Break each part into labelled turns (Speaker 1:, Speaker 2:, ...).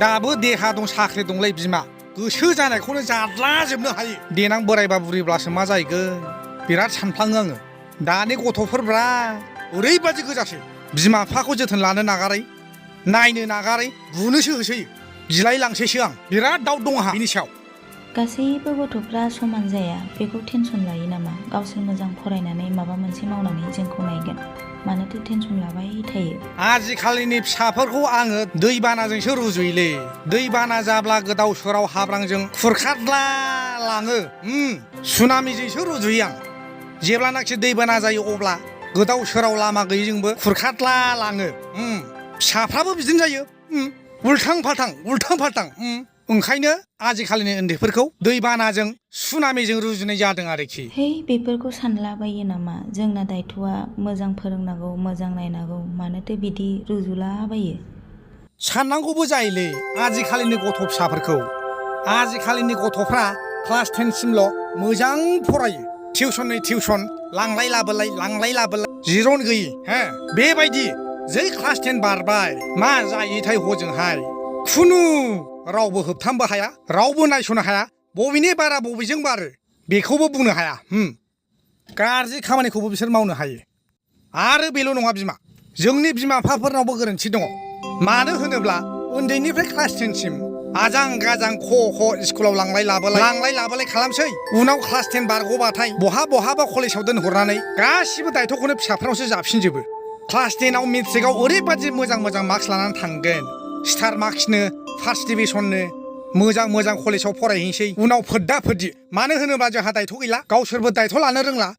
Speaker 1: दाबो देहा दं साख्रि दंलै बिमा गोसो जानायखौनो जाद्लाजोबनो हायो देनां बोरायबा बुरिब्लासो मा जाहैगोन बिराद सानफ्लाङो आङो दानि गथ'फोरब्रा ओरैबादि गोजासै बिमा बिफाखौ जोथोन लानो नागारै नायनो नागारै बुनोसो होसोयो गिलाय लांसैसो आं बिराद दाउट दं आंहा बिनि सायाव
Speaker 2: गासैबो गथ'फ्रा समान जाया बेखौ टेनसन लायो नामा गावसोर मोजां फरायनानै माबा मोनसे मावनानै जोंखौ नायगोन मानोथो टेनसन लाबाय थायो
Speaker 1: आजिखालिनि फिसाफोरखौ आङो दैबानाजोंसो रुजुयोलै दैबाना जाब्ला गोदाव सोराव हाब्रांजों खुरखाद्ला लाङो सुनामिजोंसो रुजुयो आं जेब्लानाखि दैबाना जायो अब्ला गोदाव सोराव लामा गैयिजोंबो खुरखाद्ला लाङो फिसाफ्राबो बिदिनो जायो उल्थां फाल्थां ओंखायनो आजिखालिनि उन्दैफोरखौ दैबानाजों सुनामिजों रुजुनाय जादों आरोखि
Speaker 2: हे बेफोरखौ सानलाबायो नामा जोंना दायथ'आ मोजां फोरोंनांगौ मोजां नायनांगौ मानोथो बिदि रुजुलाबायो
Speaker 1: साननांगौबो जायोलै आजिखालिनि गथ' फिसाफोरखौ आजिखालिनि गथ'फ्रा क्लास 10 सिमल' मोजां फरायो टिउसननि टिउसन लांलाय लाबोलाय जिरन गैयि हो बेबायदि जै क्लास 10 बारबाय मा जायोथाय हजोंहाय खुनु रावबो होबथामबो हाया रावबो नायस'नो हाया बबेनि बारा बबेजों बारो बेखौबो बुंनो हाया गाज्रि खामानिखौबो बिसोर मावनो हायो आरो बेल' नङा बिमा जोंनि बिमा बिफाफोरनावबो गोरोन्थि दङ मानो होनोब्ला उन्दैनिफ्राय क्लास 10 सिम आजां गाजां ख स्कुलाव लांलाय लाबोलाय खालामसै उनाव क्लास 10 बारग'बाथाय बहाबा कलेजाव दोनहरनानै गासिबो दायथ'खौनो फिसाफोरनावसो जाबसिनजोबो क्लास 10 आव मेट्रिकआव ओरैबादि मोजां मार्क्स लानानै थांगोन स्टार मार्क्सनो फार्स्ट डिभिजननो मोजां कलेजाव फरायहैनोसै उनाव फोद्दा मानो होनोब्ला जोंहा दायथ' गैला गावसोरबो दायथ' लानो रोंला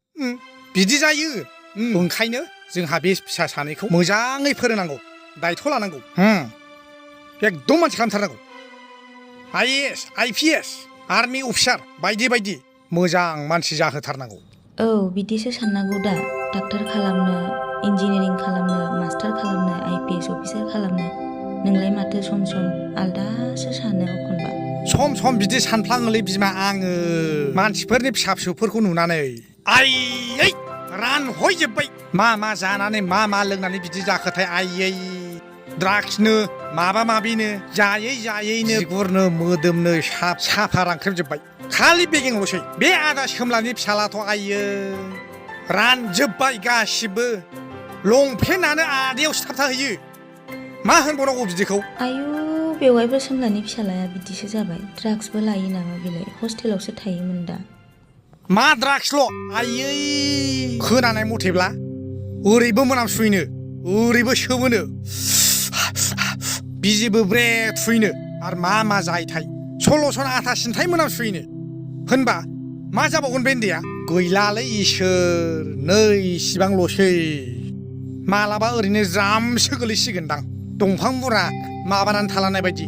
Speaker 1: बिदि जायो ओंखायनो जोंहा बे फिसा सानैखौ मोजाङै फोरोंनांगौ दायथ' लानांगौ एकदम मानसि खालामथारनांगौ IAS IPS आर्मि अफिसार बायदि मोजां मानसि जाहोथारनांगौ
Speaker 2: औ बिदिसो साननांगौ दा डाक्टार खालामनो इन्जिनियारिं खालामनो मास्टार खालामनो IPS अफिसार खालामनो नोंलाय माथो सम आलदासो सानो एखनबा
Speaker 1: सम बिदि सानफ्लाङोलै बिमा आङो मानसिफोरनि फिसा फिसौफोरखौ नुनानै आयै रानहयजोब्बाय मा जानानै मा लोंनानै बिदि जाखोथाय आयै ड्राग्सनो माबा माबिनो जायैनो बिगुरनो मोदोमनो साफा रानख्रेबजोब्बाय खालि बेगेंल'सै बे आदा सोमलानि फिसालाथ' आयै रानजोब्बाय गासिबो लंपेन्टआनो आदैयाव सिथाबथाहैयो मा होनबावनांगौ बिदिखौ
Speaker 2: आयु बेवहायबो सोमलानि फिसालाया बिदिसो जाबाय ड्राग्सबो लायो नामा बेलाय हस्टेलावसो थायोमोन दा
Speaker 1: मा ड्राग्सल' आयै खोनानाय मथेब्ला ओरैबो मोनामसुयैनो ओरैबो सोमोनो बिजिबो ब्रे थुयैनो आरो मा जायोथाय सल'सन आथा सिन्थाय मोनामसुयैनो होनबा मा जाबावगोन बे उन्दैया गैलालै इसोर नै इसिबांल'सै मालाबा ओरैनो ज्रामसो गोलैसिगोनदां दंफां मुरा माबानानै थालांनाय बायदि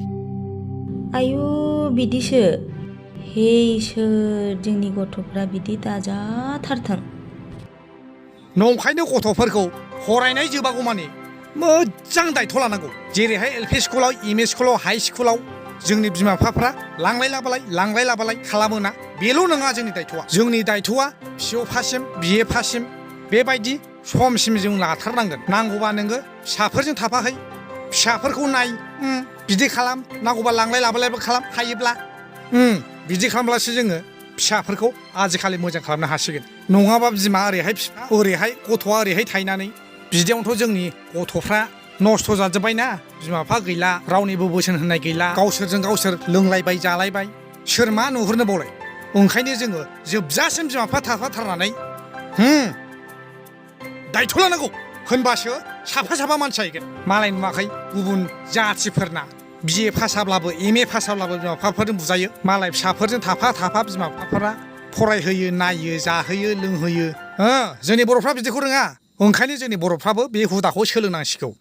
Speaker 2: आयु बिदिसो हे इसोर जोंनि गथ'फ्रा बिदि दाजाथारथों
Speaker 1: नंखायनो गथ'फोरखौ फरायनाय जोबागौमानि मोजां दायथ' लानांगौ जेरैहाय LP स्कुलाव ME स्कुलाव हाइ स्कुलाव जोंनि बिमा बिफाफ्रा लांलाय लाबोलाय खालामोना बेल' नङा जोंनि दायथ'आ PO पाससिम BA पाससिम बेबायदि समसिम जों लाथारनांगोन नांगौबा नोङो फिसाफोरजों थाफाहै फिसाफोरखौ नाय बिदि खालाम नांगौबा लांलाय लाबोलायबो खालाम हायोब्ला बिदि खालामब्लासो जोङो फिसाफोरखौ आजिखालि मोजां खालामनो हासिगोन नङाबा बिमा ओरैहाय बिफा ओरैहाय गथ'आ ओरैहाय थायनानै बिदियावनोथ' जोंनि गथ'फ्रा नस्थ' जाजोब्बायना बिमा बिफा गैला रावनिबो बोसोन होनाय गैला गावसोरजों गावसोर लोंलायबाय जालायबाय सोर मा नुहुरनो बावलाय ओंखायनो जोङो जोबजासिम बिमा बिफा थाफाथारनानै दायथ' लानांगौ होनबासो साफा मानसि जाहैगोन मालाय नुवाखै गुबुन जाथिफोरना BA पास जाब्लाबो MA पास जाब्लाबो बिमा बिफाफोरजों बुजायो मालाय फिसाफोरजों थाफा बिमा बिफाफोरा फरायहोयो नायो जाहोयो लोंहोयो जोंनि बर'फ्रा बिदिखौ रोङा ओंखायनो जोंनि बर'फ्राबो बे हुदाखौ सोलोंनांसिगौ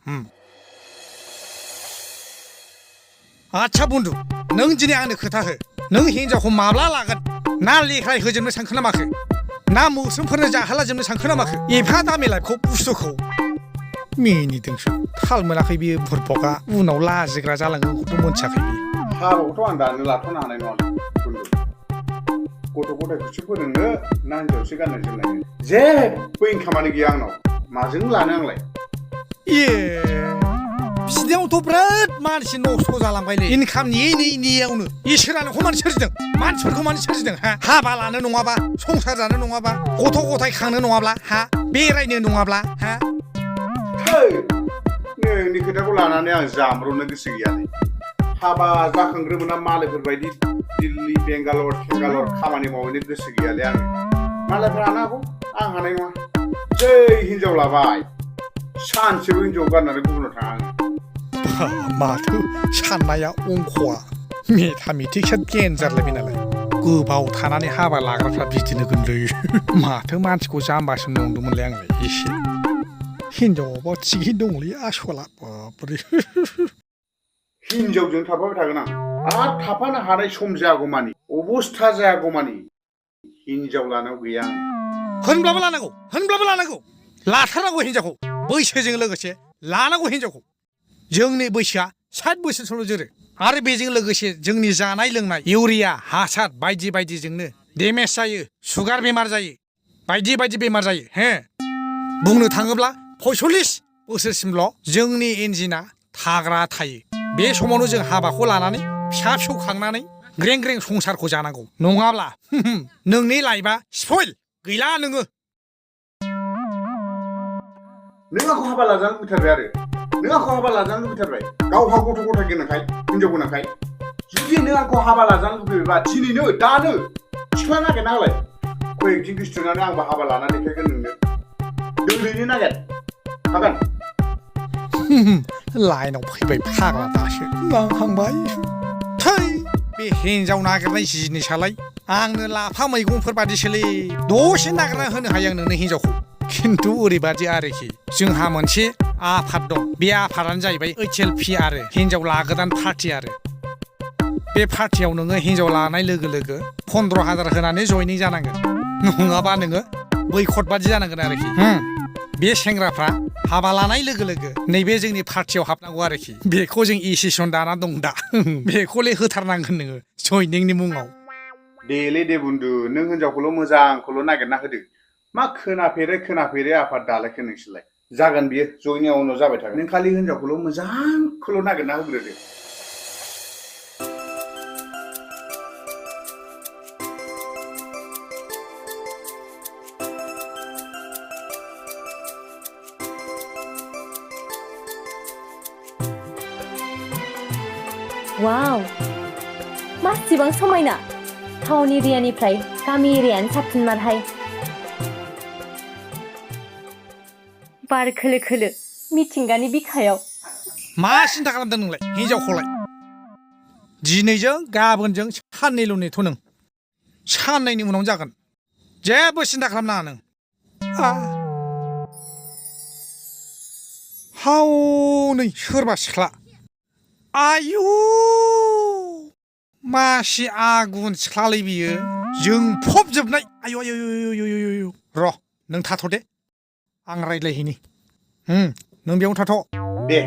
Speaker 1: आच्छा बन्दु नों दिनै आंनो खोथा हो नों हिनजावखौ माब्ला लागोन ना लेखाय होजोबनो सानखो ना माखो ना मोस्रोमफोरनो जाहोला जोबनो सानखो ना माखो एफा दामि लाइफखौ बुस्थुखौ मिनिदोंसो थाल मोनाखै बियो बुरबका उनाव लाजिग्रा जालांगोनखौथ' मोनथियाखै बियो
Speaker 3: हाबाखौथ' आं दानो लाथ'नो हानाय नङा गथ' गथायखौसो फोरोंनो ना हिनजावसो गाननो जोमनायनो जेबो इनकामानो गैया आंनाव माजों लानो आंलाय
Speaker 1: बिदियावथ' बिराद मानसि नस्थ' जालांबायलै इनकाम नेयावनो इसोरानो मानो सोरजिदों मानसिफोरखौ मानो सोरजिदों हा हाबा लानो नङाबा संसार जानो नङाबा गथ' गथाय खांनो नङाब्ला हा बेरायनो नङाब्ला हा
Speaker 3: नोंनि खोथाखौ लानानै आं जाम्ब्रनो गोसो गैयालै हाबा जाखांग्रोमोना मालायफोरबायदि दिल्ली बेंगालर थेंगालर खामानि मावहैनो गोसो गैयालै आङो मालायफ्रा हानो हागौ आं हानाय नङा जै हिनजाव लाबाय सानसेबो हिनजाव गारनानै गुबुनाव थाङा आङो
Speaker 1: माथो साननाया अंख'आ मेथामेटिक्सआ गेन जारलायबाय नालाय गोबाव थानानै हाबा लाग्राफ्रा बिदिनो गोनलै माथो मानसिखौ जाम्बासो नंदोंमोनलै आंलाय एसे हिनजावाबा थिगैनो दंलै आसला बाब्रे
Speaker 3: हिनजावजों थाफाबाय थागोन आं आरो थाफानो हानाय सम जायागौमानि अबस्था जायागौमानि हिनजाव लानायाव गैया आं
Speaker 1: होनब्लाबो लानांगौ लाथारनांगौ हिनजावखौ बैसोजों लोगोसे लानांगौ हिनजावखौ जोंनि बैसोआ 60 बोसोरसोल' जोरो आरो बेजों लोगोसे जोंनि जानाय लोंनाय इउरिया हासार बायदि बायदिजोंनो डेमेज जायो सुगार बेमार जायो बायदि बेमार जायो हे बुंनो थाङोब्ला 45 बोसोरसिमल' जोंनि इन्जिना थाग्रा थायो बे समावनो जों हाबाखौ लानानै फिसा फिसौ खांनानै ग्रें ग्रें संसारखौ जानांगौ नङाब्ला नोंनि लाइफआ स्पइल गैला नोङो
Speaker 3: नों आंखौ हाबा लाजानो लुबैथारबाय नों आंखौ हाबा लाजानो लुबैथारबाय गावहा गथ' गथाय गोनांखाय हिनजाव गोनांखाय जुदि नों आंखौ हाबा लाजानो लुबैयोबा दिनैनो दानो सिख्ला नागिरना होलाय कयेकदिन गोसोथोनानै आंबो हाबा लाना देखायगोन नोंनो दोनहैनो नागिर हागोन
Speaker 1: लाइनाव फैबाय फाग्ला दासो नांहांबाय थै बे हिनजाव नागिरनाय जिनिसालाय आंनो लाफा मैगंफोर बादिसोलै दसे नागिरना होनो हायो आं नोंनो हिनजावखौ खिन्थु ओरैबादि आरोखि जोंहा मोनसे आफाद दं बे आफादानो जाहैबाय HLP आरो हिनजाव लागोदान पार्टि आरो बे पार्टियाव नोङो हिनजाव लानाय लोगो लोगो 15,000 होनानै जयनिं जानांगोन नङाबा नोङो बैकट बादि जानांगोन आरोखि बे सेंग्राफ्रा हाबा लानाय लोगो लोगो नैबे जोंनि पार्टियाव हाबनांगौ आरोखि बेखौ जों इसिसन दाना दं दा बेखौले होथारनांगोन नोङो जयनिंनि मुङाव
Speaker 3: देलै दे बुन्दु नों हिनजावखौल' मोजांखौल' नागिरना होदो मा खोनाफेरै आफाद दालायखो नोंसोरलाय जागोन बियो जयनि उनाव जाबाय थागोन नों खालि हिनजावखौल' मोजांखौल' नागिरना होग्रोदो
Speaker 4: वाव मासिबां समायना टाउन एरियानिफ्राय गामि एरियानो साबसिन मारहाय बार खोलो खोलो मिथिंगानि बिखायाव
Speaker 1: मा सिन्था खालामदों नोंलाय हिनजावखौलाय दिनैजों गाबोनजों साननैल' नेथ' नों साननैनि उनावनो जागोन जेबो सिन्था खालामनाङा नों हावनै सोरबा सिख्ला आयु मासि आगुन सिख्लालै बियो जोंफबजोबनाय आयु र' नों थाथ' दे आं रायज्लायहैनि नों बेयावनो थाथ'
Speaker 3: दे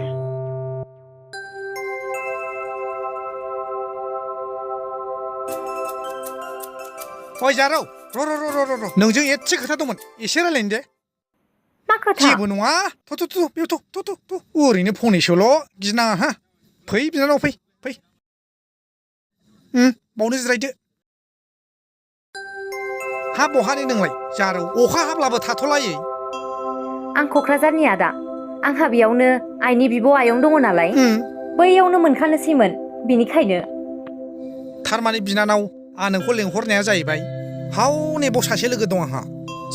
Speaker 1: ओइ जारौ र' नोंजों एसे खोथा दंमोन एसे रायज्लायनो दे
Speaker 4: मा खोथा
Speaker 1: जेबो नङा बेयाव थ' ओरैनो फंनैसोल' गिनाङा हा फै बिनानाव फै बावनो जिरायदो हा बहानि नोंलाय जारौ अखा हाब्लाबो थाथ'लायै
Speaker 4: आं क'क्राझारनि आदा आंहा बेयावनो आइनि बिब' आयं दङ नालाय बैयावनो मोनखानोसैमोन बिनिखायनो
Speaker 1: थारमाने बिनानाव आं नोंखौ लेंहरनाया जाहैबाय हावनै बाव सासे लोगो दं आंहा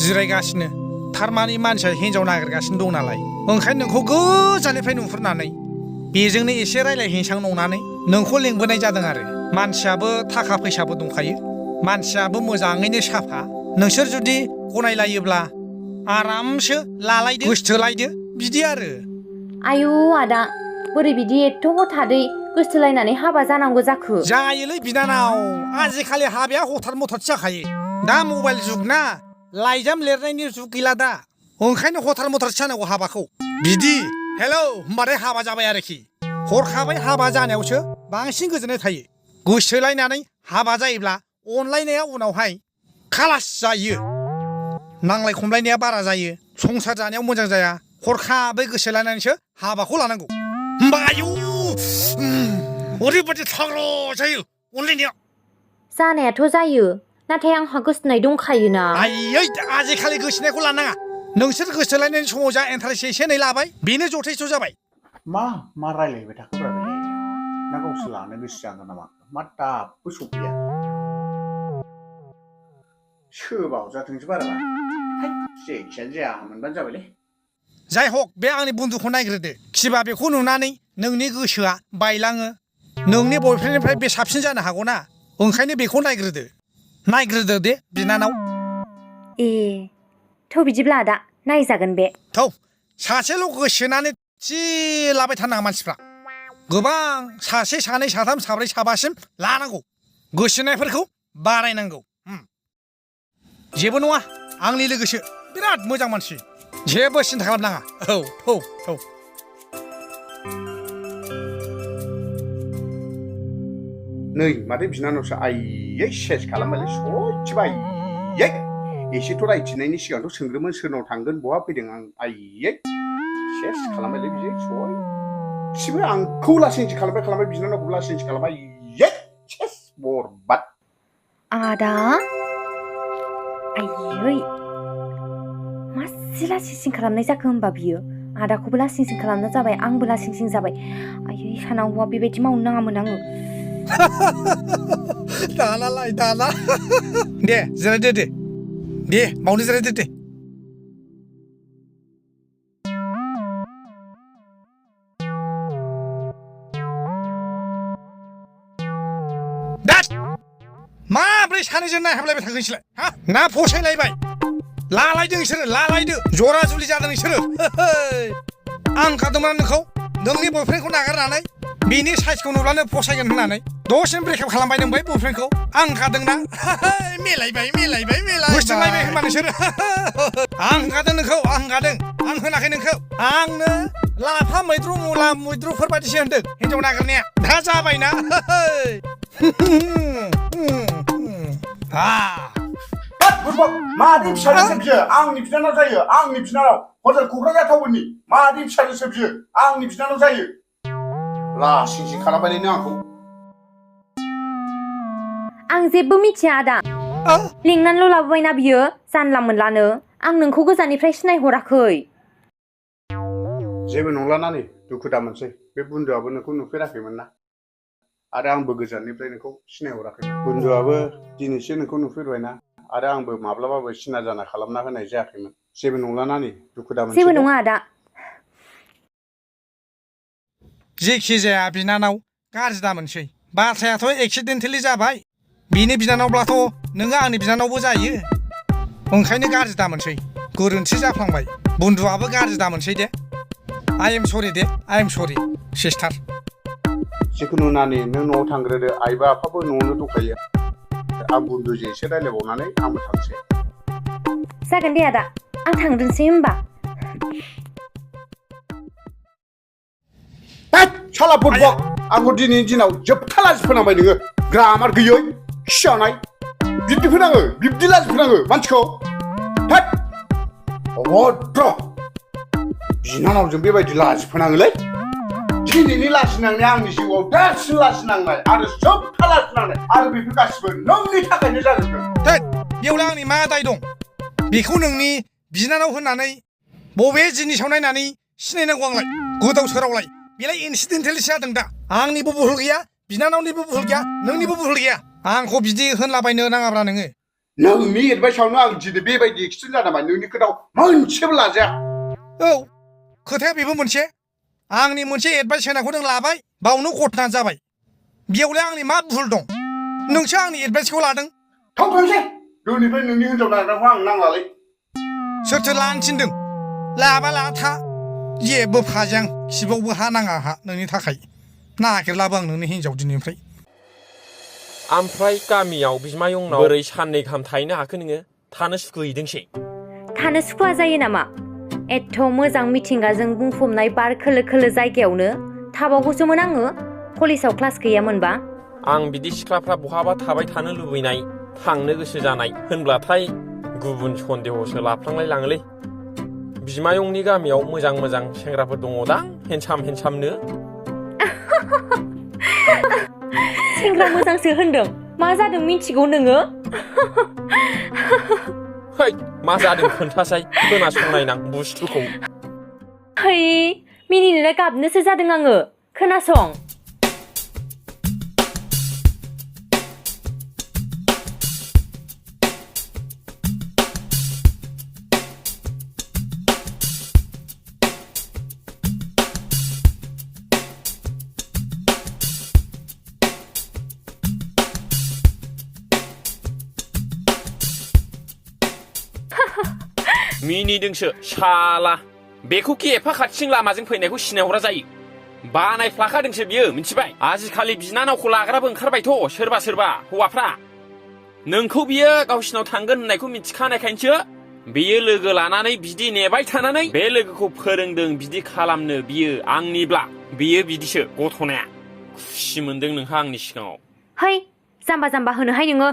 Speaker 1: जिरायगासिनो थारमाने मानसिया हिनजाव नागिरगासिनो दं नालाय ओंखायनो नोंखौ गोजाननिफ्राय नुहुरनानै बेजोंनो एसे रायज्लायहैसां नंनानै नोंखौ लेंबोनाय जादों आरो मानसियाबो थाखा फैसाबो दंखायो मानसियाबो मोजाङैनो साफा नोंसोर जुदि गनायलायोब्ला आरामसो लालायदो गोसथोलायदो बिदि आरो
Speaker 4: आयु आदा बोरै बिदि एथ' हथादै गोसथोलायनानै हाबा जानांगौ जाखो
Speaker 1: जायोलै बिनानाव आजिखालि हाबाया हथार मथारसो जाखायो दा मबाइल जुग ना लाइजाम लिरनायनि जुग गैला दा ओंखायनो हथार मथारसो जानांगौ हाबाखौ बिदि हेलौ होमबाथाय हाबा जाबाय आरोखि हरखाबै हाबा जानायावसो बांसिन गोजोननाय थायो गोसोलायनानै हाबा जायोब्ला अनलायनाया उनावहाय खालास जायो नांलाय खमलायनाया बारा जायो संसार जानायाव मोजां जाया हरखाबै गोसोलायनानैसो हाबाखौ लानांगौ मायु ओरैबादि थाग्र' जायो अनलायनायाव
Speaker 4: जानायाथ' जायो नाथाय आंहा गोसोनाय दंखायोना
Speaker 1: आयै आजिखालि गोसोनायखौ लानाङा नोंसोर गोसोलायनायनि समाव जा इन्टारेस्ट एसे एनै लाबाय बेनो जथेस्थ' जाबाय
Speaker 3: मा रायलायबाय थाखोब्रा बे ना गावसोर लानो गोसो जागोन नामा मा दाबो सफैया सोबाव जाथोंसै बाराबा जायखियानो जाया मोनबानो जाबायलै
Speaker 1: जाय हक बे आंनि बन्दुखौ नायग्रोदो खिबा बेखौ नुनानै नोंनि गोसोआ बायलाङो नोंनि बयफ्रेन्डनिफ्राय बे साबसिन जानो हागौ ना ओंखायनो बेखौ नायग्रोदो दे बिनानाव
Speaker 4: ए थ' बिदिब्ला आदा नायजागोन बे
Speaker 1: थौ सासेल' गोसोनानै थि लाबाय थानाङा मानसिफ्रा गोबां सासे सानै साथाम साब्रै साबासिम लानांगौ गोसोनायफोरखौ बारायनांगौ जेबो नङा आंनि लोगोसो बिराद मोजां मानसि जेबो सिन्था खालामनाङा औ
Speaker 3: नै माथो बिनानावसो आयै सेस खालामबायलै सयथिबो आयै एसेथ' रायथिनायनि सिगांथ' सोंग्रोमोन सोरनाव थांगोन बहा फैदों आं आयै सेस खालामबायलै बिदि सयथिबो आंखौ लासिंसि खालामबाय बिनानावखौ लासिंसि खालामबाय आयै सेस बरबाद
Speaker 4: आदा आयै मासे लासिंसिं खालामनाय जाखो होमबा बियो आदाखौबो लासिंसिं खालामना जाबाय आंबो लासिंसिं जाबाय आयै सानांगौआ बेबायदि मावनो नाङामोन आङो
Speaker 1: दाना दे जिरायदो दे बावनो जिरायदो दे माब्रै सानैजों नायहाबलायबाय थागोन नोंसोरलाय ना फसायलायबाय लालायदों नोंसोरो लालायदो जरा जुलि जादों नोंसोरो आं खादोंमोन नोंखौ नोंनि बयफ्रेन्डखौ नागारनानै बिनि साइजखौ नुब्लानो फसायगोन होननानै दसेनो ब्रेकआप खालामबाय नों बै बयफ्रेन्डखौ आं खादोंना मिलायबाय गोसोलायबाय होनबा नोंसोरो आं खादों नोंखौ आं होनाखै नोंखौ आंनो लाफा मैद्रु मुला मैद्रुफोर बायदिसो होनदों हिनजाव नागिरनाया दा जाबायना
Speaker 3: मादै फिसाजोसो बियो आंनि बिनानाव जायो आंनि बिनानाव हजों क'क्राझार टाउननि मादै फिसाजोसो बियो आंनि बिनानाव जायो लासिंसि खालामबायलै नों आंखौ
Speaker 4: आं जेबो मिथिया आदा लिंनानैल' लाबोबायना बियो जानला मोनलानो आं नोंखौ गोजाननिफ्राय सिनायहराखै
Speaker 3: जेबो नंलाना नै दुखु दामोनसै बे बुन्दुआबो नोंखौ नुफेराखैमोन ना आरो आंबो गोजाननिफ्राय नोंखौ सिनायहराखैमोन बुन्दुआबो दिनैसो नोंखौ नुफेरबायना आरो आंबो माब्लाबाबो सिना जाना खालामना होनाय जायाखैमोन जेबो नंलाना नै दुखु दामोनसै
Speaker 4: जेबो नङा आदा
Speaker 1: जेखि जाया बिनानाव गाज्रि दामोनसै बाथ्रायाथ' एक्सिडेन्टेलि जाबाय बिनि बिनानावब्लाथ' नोङो आंनि बिनानावबो जायो ओंखायनो गाज्रि दामोनसै गोरोन्थि जाफ्लांबाय बुन्दुआबो गाज्रि दामोनसै दे आइ एम सरि सिस्टार
Speaker 3: जिखुनु नानि नों न'आव थांग्रोदो आइबो आफाबो न'आवनो दंखायो आं बुन्दुजों एसे रायलायबावनानै आंबो थांसै
Speaker 4: जागोन दे आदा आं थांदोंसै होमबा
Speaker 3: साला बुदबक आंखौ दिनैनि दिनाव जोबथा लाजि फोनांबाय नोङो ग्रामार गैयै खिजानाय बिब्दि फोनाङो बिब्दि लाजि फोनाङो मानसिखौ अभद्र बिनानावजों बेबायदि लाजि फोनाङोलै दिनैनि लाजिनांनाया आंनि जिउआव देरसिन लाजिनांनाय आरो जोबथा लाजिनांनाय आरो बेफोर गासिबो नोंनि थाखायनो जाजोबदों
Speaker 1: बेवलाय आंनि मा दाय दं बेखौ नोंनि बिनानाव होननानै बबे जिनिसाव नायनानै सिनायनांगौ आंलाय गोदाव सोरावलाय बेलाय इनसिडेन्टेलिसो जादों दा आंनिबो भुल गैया बिनानावनिबो भुल गैया नोंनिबो भुल गैया आंखौ बिदि होनलाबायनो नाङाब्रा नोङो
Speaker 3: नोंनि एडभाइसआवनो आं दिनै बेबायदि एक्सिडेन्ट जादोंमोन नोंनि खोथाव मोनसेबो लाजाया
Speaker 1: औ खोथाया बेबो मोनसे आंनि मोनसे एडभाइस होनायखौ नों लाबाय बावनो घटना जाबाय बेयावलाय आंनि मा भुल दं नोंसो आंनि एडभाइसखौ लादों
Speaker 3: थांसै दिनैनिफ्राय नोंनि हिनजाव नागिरनायखौ आं नांलालै
Speaker 1: सोरथो लानो थिनदों लाबा लाथा जेबो फाजां खिबावबो हा नाङा हा नोंनि थाखाय नागिरलाबो आं नोंनि हिनजाव दिनैनिफ्राय
Speaker 5: ओमफ्राय गामियाव बिमायंनाव बोरै साननै गाहाम थाहैनो हाखो नोङो थानो सुखुहैदोंसै
Speaker 4: थानो सुखुवा जायो नामा एथ' मोजां मिथिंगाजों बुंफबनाय बार खोलो खोलो जायगायावनो थाबावगौसोमोन आङो कलेजाव क्लास गैयामोनबा
Speaker 5: आं बिदि सिख्लाफ्रा बहाबा थाबाय थानो लुबैनाय थांनो गोसो जानाय होनब्लाथाय गुबुन सन्देहसो लाफ्लांलाय लाङोलै बिमायंनि गामियाव मोजां सेंग्राफोर दङदां हेन्डसामनो
Speaker 4: सेंग्रा मोजांसो होनदों मा जादों मिथिगौ नोङो
Speaker 5: है मा जादों खोन्थासाय खोनासंनायनां बुस्थुखौ
Speaker 4: है मिनिनो गाबनोसो जादों आङो खोनासं
Speaker 5: मिनिदोंसो साला बेखौ एफा खाथिजों लामाजों फैनायखौ सिनायहरा जायो बानायफ्लाखादोंसो बियो मिथिबाय आजिखालि बिनानावखौ लाग्राबो ओंखारबायथ' सोरबा सोरबा हौवाफ्रा नोंखौ बियो गावसिनाव थांगोन होननायखौ मिथिखानायखायसो बियो लोगो लानानै बिदि नेबाय थानानै बे लोगोखौ फोरोंदों बिदि खालामनो बियो आंनिब्ला बियो बिदिसो गथ'नाया खुसि मोनदों नोंहा आंनि सिगाङाव
Speaker 4: है जाम्बा जाम्बा होनोहाय नोङो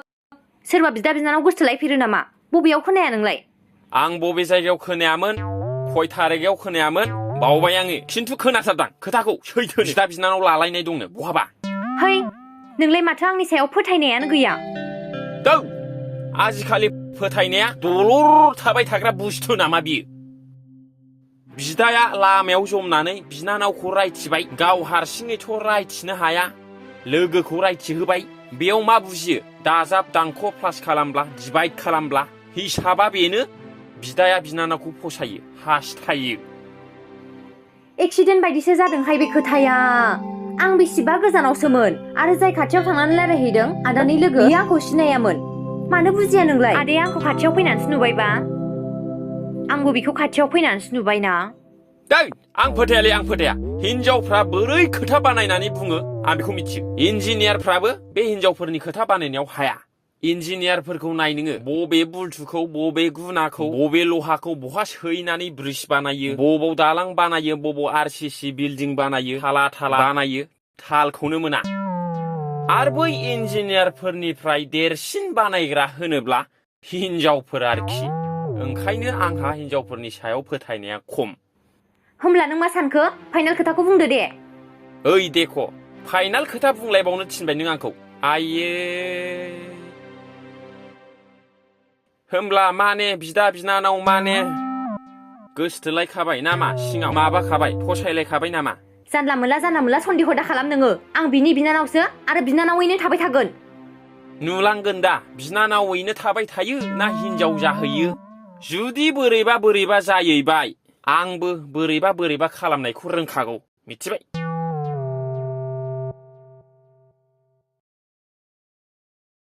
Speaker 4: सोरबा बिदा बिनानाव गोसथोलायफेरो नामा बबेयाव खोनाया नोंलाय
Speaker 5: आं बबे जायगायाव खोनायामोन खय थारिखआव खोनायामोन बावबाय आङो खिन्थु खोनाथारदां खोथाखौ सैथो बिदा बिनानाव लालायनाय दंनो बहाबा
Speaker 4: है नोंलाय माथो आंनि सायाव फोथायनायानो गैया
Speaker 5: दौ आजिखालि फोथायनाया दलर थाबाय थाग्रा बुस्थु नामा बियो बिदाया लामायाव जमनानै बिनानावखौ रायथिबाय गाव हारसिङैथ' रायथिनो हाया लोगोखौ रायथिहोबाय बेयाव मा बुजियो दाजाब दानख' प्लास खालामब्ला डिभाइड खालामब्ला हिसाबा बेनो बिदाया बिनानावखौ फसायो हास्थायो
Speaker 4: एक्सिडेन्ट बायदिसो जादोंहाय बे खोथाया आं बेसेबा गोजानावसोमोन आरो जाय खाथियाव थांनानै रायलायहैदों आदानि लोगो बियो आंखौ सिनायामोन मानो बुजिया नोंलाय आदाया आंखौ खाथियाव फैनानैसो नुबायबा आंबो बेखौ खाथियाव फैनानैसो नुबायना
Speaker 5: दै आं फोथायालै आं फोथाया हिनजावफ्रा बोरै खोथा बानायनानै बुङो आं बेखौ मिथियो इन्जिनियारफ्राबो बे हिनजावफोरनि खोथा बानायनायाव हाया इन्जिनियारफोरखौ नाय नोङो बबे बुलथुखौ बबे गुनाखौ बबे लहाखौ बहा सैनानै ब्रिज बानायो बबाव दालां बानायो बबाव आरसिसि बिल्डिं बानायो थाला थाला बानायो थालखौनो मोना आरो बै इन्जिनियारफोरनिफ्राय देरसिन बानायग्रा होनोब्ला हिनजावफोर आरोखि ओंखायनो आंहा हिनजावफोरनि सायाव फोथायनाया खम
Speaker 4: होमब्ला नों मा सानखो फाइनाल खोथाखौ बुंदो दे
Speaker 5: ओइ देखो फाइनाल खोथा बुंलायबावनो थिनबाय नों आंखौ आइये होमब्ला माने बिदा बिनानाव माने गोसथोलायखाबाय नामा सिङाव माबाखाबाय फसायलायखाबाय नामा
Speaker 4: जानला मोनला सन्देह दा खालाम नोङो आं बिनि बिनानावसो आरो बिनानावैनो थाबाय थागोन
Speaker 5: नुलांगोन दा बिनानावैनो थाबाय थायो ना हिनजाव जाहैयो जुदि बोरैबा जाहैबाय आंबो बोरैबा खालामनायखौ रोंखागौ मिथिबाय